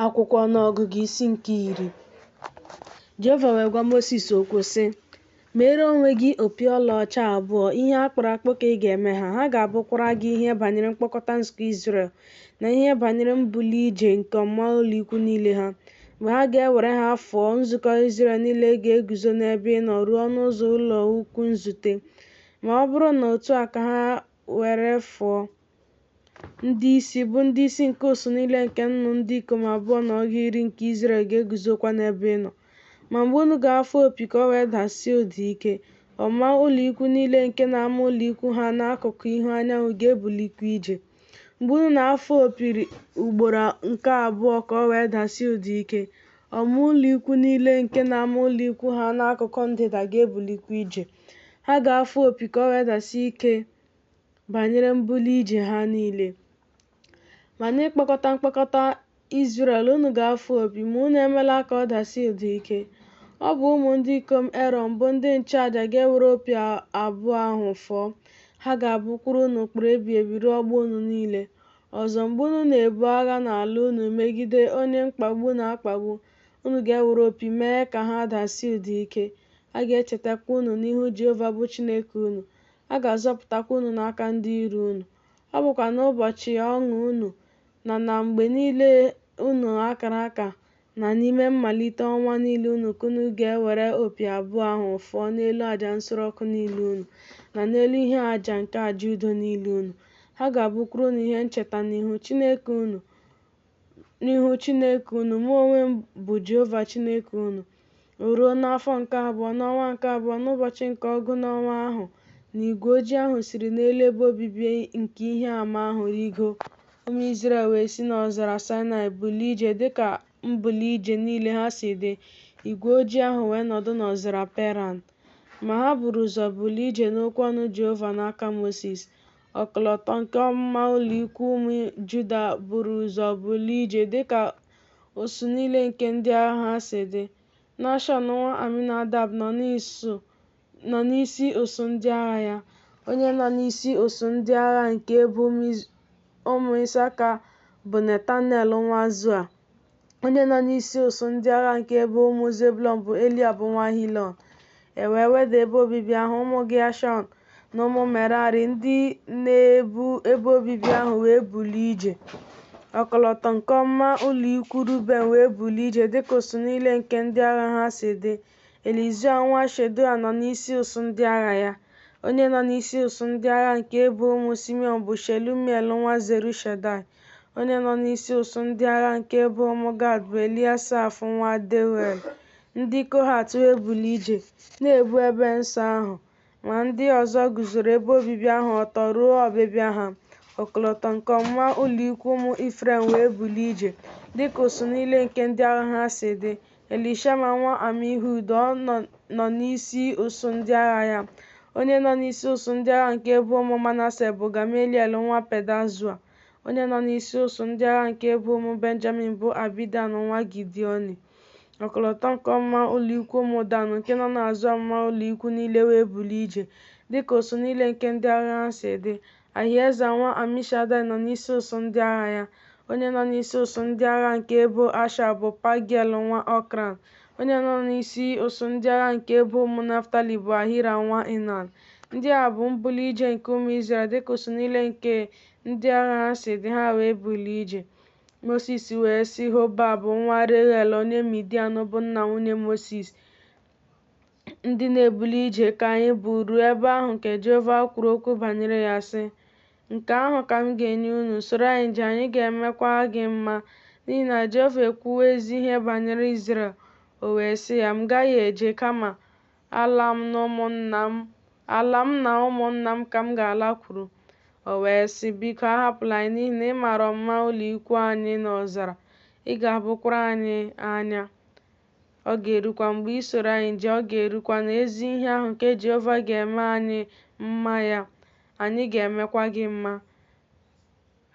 Akwụkwọ Ọnụọgụgụ isi nke 10. Jehova wee gwa Mosis okwu, sị, Meere onwe gị opi ọlaọcha abụọ, ihe a kpụrụ akpụ ka ị ga-eme ha, ha ga-abụkwara gị ihe banyere mkpọkọta nzukọ Izrel na ihe banyere mbuli ije nke ọmụma ụlọikwuu niile ha. Mgbe ha ga-ewere ha fụọ, nzukọ Izrel niile ga-eguzo n'ebe ị nọ ruo ọnụ ụzọ ụlọikwuu nzute. Ma ọ bụrụ na otu a ka ha were fụọ, Ndị isi, bụ ndị isi nke usuu niile nke nnu ndị ikom abụọ na ọgụ iri nke Izrel ga-eguzokwa n'ebe ị nọ. Ma mgbe unu ga-afụ opi ka o wee dasie ụda ike, ọmụma ụlọikwuu niile nke na-ama ụlọikwuu ha n'akụkụ ihu anyanwụ ga-ebulikwa ije. Mgbe unu na-afụ opi ugboro nke abụọ ka o wee dasie ụda ike, ọmụma ụlọikwuu niile nke na-ama ụlọikwuu ha n'akụkụ ndịda ga-ebulikwa ije. Ha ga-afụ opi ka o wee dasie ike banyere mbuli ije ha niile. Ma n'ịkpọkọta mkpọkọta Izrel unu ga-afụ opi, ma unu emela ka ọ dasie ụda ike. Ọ bụ ụmụ ndị ikom Erọn, bụ ndị nchụaja, ga-ewere opi abụọ ahụ fụọ, ha ga-abụkwara unu ụkpụrụ ebighị ebi ruo ọgbọ unu niile. Ọzọ, mgbe unu na-ebu agha n'ala unu megide onye mkpagbu na-akpagbu, unu ga-ewere opi mee ka ha dasie ụda ike, a ga-echetakwa unu n'ihu Jehova bụ Chineke unu, a ga-azọpụtakwa unu n'aka ndị iro unu. Ọ bụkwa n'ụbọchị ọṅụ unu, na na mgbe niile unu akara aka, na n'ime mmalite ọnwa niile unu ka unu ga-ewere opi abụọ ahụ fụọ n'elu aja nsure ọkụ niile unu, na n'elu ihe aja nke aja udo niile unu. Ha ga-abụkwara unu ihe ncheta n'ihu Chineke unu, n'ihu Chineke unu, mụ onwe m bụ Jehova Chineke unu. O ruo n'afọ nke abụọ, n'ọnwa nke abụọ, n'ụbọchị nke ọgụ n'ọnwa ahụ, na igwe ojii ahụ siri n'elu ebe obibi nke ihe ama ahụ rịgoo. Ụmụ Izrel wee si n'ọzara Saịnaị bulie ije dị ka mbuli ije niile ha si dị, igwe ojii ahụ wee nọdụ n'ọzara Peran. Ma ha buru ụzọ bulie ije n'okwu ọnụ Jehova n'aka Mosis. Ọkọlọtọ nke ọmụma ụlọikwuu ụmụ Juda buru ụzọ bulie ije dị ka usuu niile nke ndị agha ha si dị. Nashọn nwa Aminadab nọ n'isi usuu ndị agha ya. Onye nọ n'isi usuu ndị agha nke ebo ụmụ Ịsaka bụ Netanel nwa Zua. Onye nọ n'isi usuu ndị agha nke ebo ụmụ Zebụlọn bụ Eliab nwa Hilọn. E wee weda ebe obibi ahụ, ụmụ Geshọn na ụmụ Merari ndị na-ebu ebe obibi ahụ wee bulie ije. Ọkọlọtọ nke ọmụma ụlọikwuu Ruben wee bulie ije dịka usuu niile nke ndị agha ha si dị. Elizua nwa Shedeua nọ n'isi usuu ndị agha ya. Onye nọ n'isi usuu ndị agha nke ebo ụmụ Simiọn bụ Shelumiel nwa Zurishadai. Onye nọ n'isi usuu ndị agha nke ebo ụmụ Gad bụ Eliasaf nwa Deuel. Ndị Kohat wee bulie ije, na-ebu ebe nsọ ahụ, ma ndị ọzọ guzoro ebe obibi ahụ ọtọ ruo ọbịbịa ha. Ọkọlọtọ nke ọmụma ụlọikwuu ụmụ Ifrem wee bulie ije, dịka usuu niile nke ndị agha ha si dị. Elishama nwa Amihud nọ n'isi usuu ndị agha ya. Onye nọ n'isi usuu ndị agha nke ebo ụmụ Manase bụ Gameliel nwa Pedazua. Onye nọ n'isi usuu ndị agha nke ebo ụmụ Benjamin bụ Abidan nwa Gidiọni. Ọkọlọtọ nke ọmụma ụlọikwuu ụmụ Dan nke nọ n'azụ ọmụma ụlọikwuu niile wee bulie ije, dịka usuu niile nke ndị agha ha si dị. Ahieza nwa Amishadai nọ n'isi usuu ndị agha ya. Onye nọ n'isi usuu ndị agha nke ebo Asha bụ Pagiel nwa Okran. Onye nọ n'isi usuu ndị agha nke ebo ụmụ Naftali bụ Ahira nwa Enan. Ndị a bụ mbuli ije nke ụmụ Izrel dịka usuu niile nke ndị agha ha si dị, ha wee bulie ije. Mosis wee sị Hobab nwa Reuel onye Midian bụ nna nwunye Mosis, Ndị na-ebuli ije ka anyị bụ ruo ebe ahụ nke Jehova kwuru okwu banyere ya, sị, Nke ahụ ka m ga-enye unu. Soro anyị jee, anyị ga-emekwa gị mma, n'ihi na Jehova ekwuwo ezi ihe banyere Izrel. O wee sị ya, M gaghị eje, kama ala m na ụmụnna m ka m ga-alakwuru. O wee sị, Biko, ahapụla anyị, n'ihi na ị maara ọmụma ụlọikwuu anyị n'ọzara, ị ga-abụkwara anyị anya. Ọ ga-erukwa, mgbe i soro anyị jee, ọ ga-erukwa na ezi ihe ahụ nke Jehova ga-eme anyị mma ya, anyị ga-emekwa gị mma.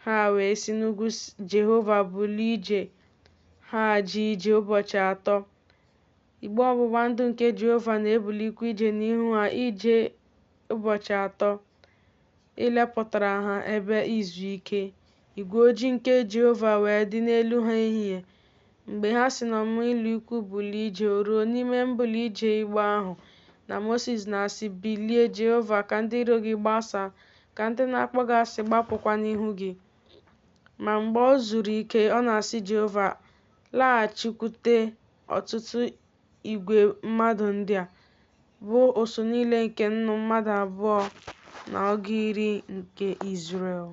Ha wee si n'ugwu Jehova bulie ije, ha jee ije ụbọchị atọ. Igbe ọgbụgba ndụ nke Jehova na-ebulikwa ije n'ihu ha ije ụbọchị atọ, ilepụtara ha ebe izu ike. Igwe ojii nke Jehova wee dị n'elu ha ehihie, Mgbe ha si n'ọmụma-ụlọikwuu bulie ije, o ruo, n'ime mbuli ije igbe ahụ, na Moses na-asị, Bilie, Jehova, ka ndị iro gị gbasaa, ka ndị na-akpọ gị asị gbapụkwa n'ihu gị. Ma mgbe o zuru ike, ọ na-asị Jehova, Laghachikwute ọtụtụ igwe mmadụ ndị a, bụ usuu niile nke nnu mmadụ abụọ na ọgụ iri nke Izrel.